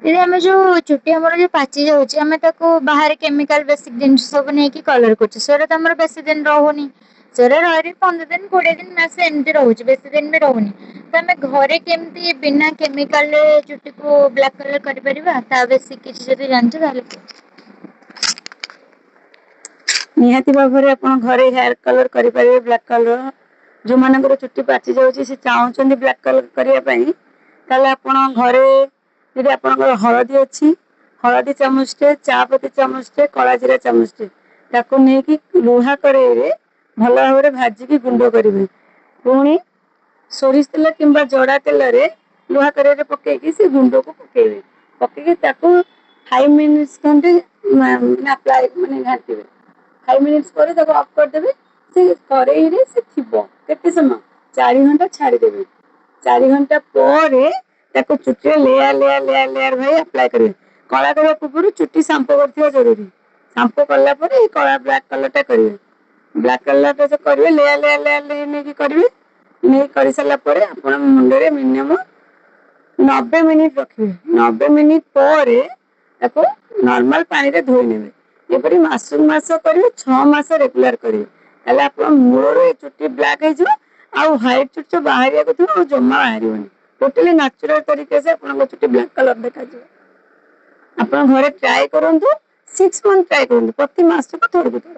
ଦିଦି, ଆମେ ଯୋଉ ଚୁଟି ଆମର ଯୋଉ ପାଚି ଯାଉଛି, ଆମେ ତାକୁ ବାହାରେ କେମିକାଲ ବେସିକ ଜିନିଷ ସବୁ ନେଇକି କଲର କରୁଛୁ, ସେଗୁରା ତ ଆମର ବେଶୀ ଦିନ ରହୁନି। ସେଗୁରା ରହି ରହି 15 ଦିନ 20 ଦିନ ମାସେ ଏମିତି ରହୁଛି, ବେଶୀ ଦିନ ବି ରହୁନି। ତ ଆମେ ଘରେ କେମିତି ବିନା କେମିକାଲରେ ଚୁଟିକୁ ବ୍ଲାକ୍ କଲର କରିପାରିବା, ତା ବେସିକ କିଛି ଯଦି ଜାଣିଛ ତାହେଲେ କୁହ। ନିହାତି ଭାବରେ ଆପଣ ଘରେ ହେୟାର କଲର କରିପାରିବେ, ବ୍ଲାକ୍ କଲର। ଯୋଉମାନଙ୍କର ଚୁଟି ପାଚି ଯାଉଛି, ସେ ଚାହୁଁଛନ୍ତି ବ୍ଲାକ୍ କଲର କରିବା ପାଇଁ, ତାହେଲେ ଆପଣ ଘରେ ଯଦି ଆପଣଙ୍କର ହଳଦୀ ଅଛି, ହଳଦୀ ଚାମଚଟେ, ଚା ପତି ଚାମଚଟେ, କଳା ଜିରା ଚାମଚଟେ, ତାକୁ ନେଇକି ଲୁହା କରେଇରେ ଭଲ ଭାବରେ ଭାଜିକି ଗୁଣ୍ଡ କରିବେ। ପୁଣି ସୋରିଷ ତେଲ କିମ୍ବା ଜଡା ତେଲରେ ଲୁହା କରେଇରେ ପକେଇକି ସେ ଗୁଣ୍ଡକୁ ପକେଇବେ। ପକେଇକି ତାକୁ 5 ମିନିଟ୍ସ ଖଣ୍ଡେ ମାନେ ଆପ୍ଲାଏ, ମାନେ ଘାଣ୍ଟିବେ। 5 ମିନିଟ୍ସ ପରେ ତାକୁ ଅଫ୍ କରିଦେବେ। ସେ କରେଇରେ ସେ ଥିବ କେତେ ସମୟ, 4 ଘଣ୍ଟା ଛାଡିଦେବେ। 4 ଘଣ୍ଟା ପରେ ତାକୁ ଚୁଟିରେ ଲେୟାର ଲେୟାର ଲେୟାର ଲେୟାର ଭାଇ ଆପ୍ଲାଏ କରିବେ। କଳା କରିବା ପୂର୍ବରୁ ଚୁଟି ସାମ୍ପୋ କରିଥିବା ଜରୁରୀ। ସାମ୍ପୋ କଲା ପରେ ଏଇ କଳା ବ୍ଲାକ୍ କଲର ଟା କରିବେ। ବ୍ଲାକ୍ କଲର ଟା ଯୋଉ କରିବେ, ଲେୟାର ଲେୟାର ଲେୟାର ଲେୟାର ନେଇକି କରିବେ। ନେଇକି କରିସାରିଲା ପରେ ଆପଣ ମୁଣ୍ଡରେ ମିନିମମ୍ 90 ମିନିଟ ରଖିବେ। 90 ମିନିଟ ପରେ ତାକୁ ନର୍ମାଲ ପାଣିରେ ଧୋଇ ନେବେ। ଏପରି ମାସକୁ ମାସ କରିବେ, 6 ମାସ ରେଗୁଲାର କରିବେ, ତାହେଲେ ଆପଣ ମୂଳରୁ ଏ ଚୁଟି ବ୍ଲାକ୍ ହେଇଯିବ। ଆଉ ହ୍ୱାଇଟ୍ ଚୁଟି ଯୋଉ ବାହାରିବାକୁ ଥିବ, ଆଉ ଜମା ବାହାରିବନି। ଟୋଟାଲି ନ୍ୟାଚୁରାଲ ତରିକା ସେ ଆପଣଙ୍କ ଚୁଟି ବ୍ଲାକ୍ କଲର ଦେଖାଯିବ। ଆପଣ ଘରେ ଟ୍ରାଏ କରନ୍ତୁ, 6 ମନ୍ଥ ଟ୍ରାଏ କରନ୍ତୁ, ପ୍ରତି ମାସକୁ ଥରକୁ ଥର।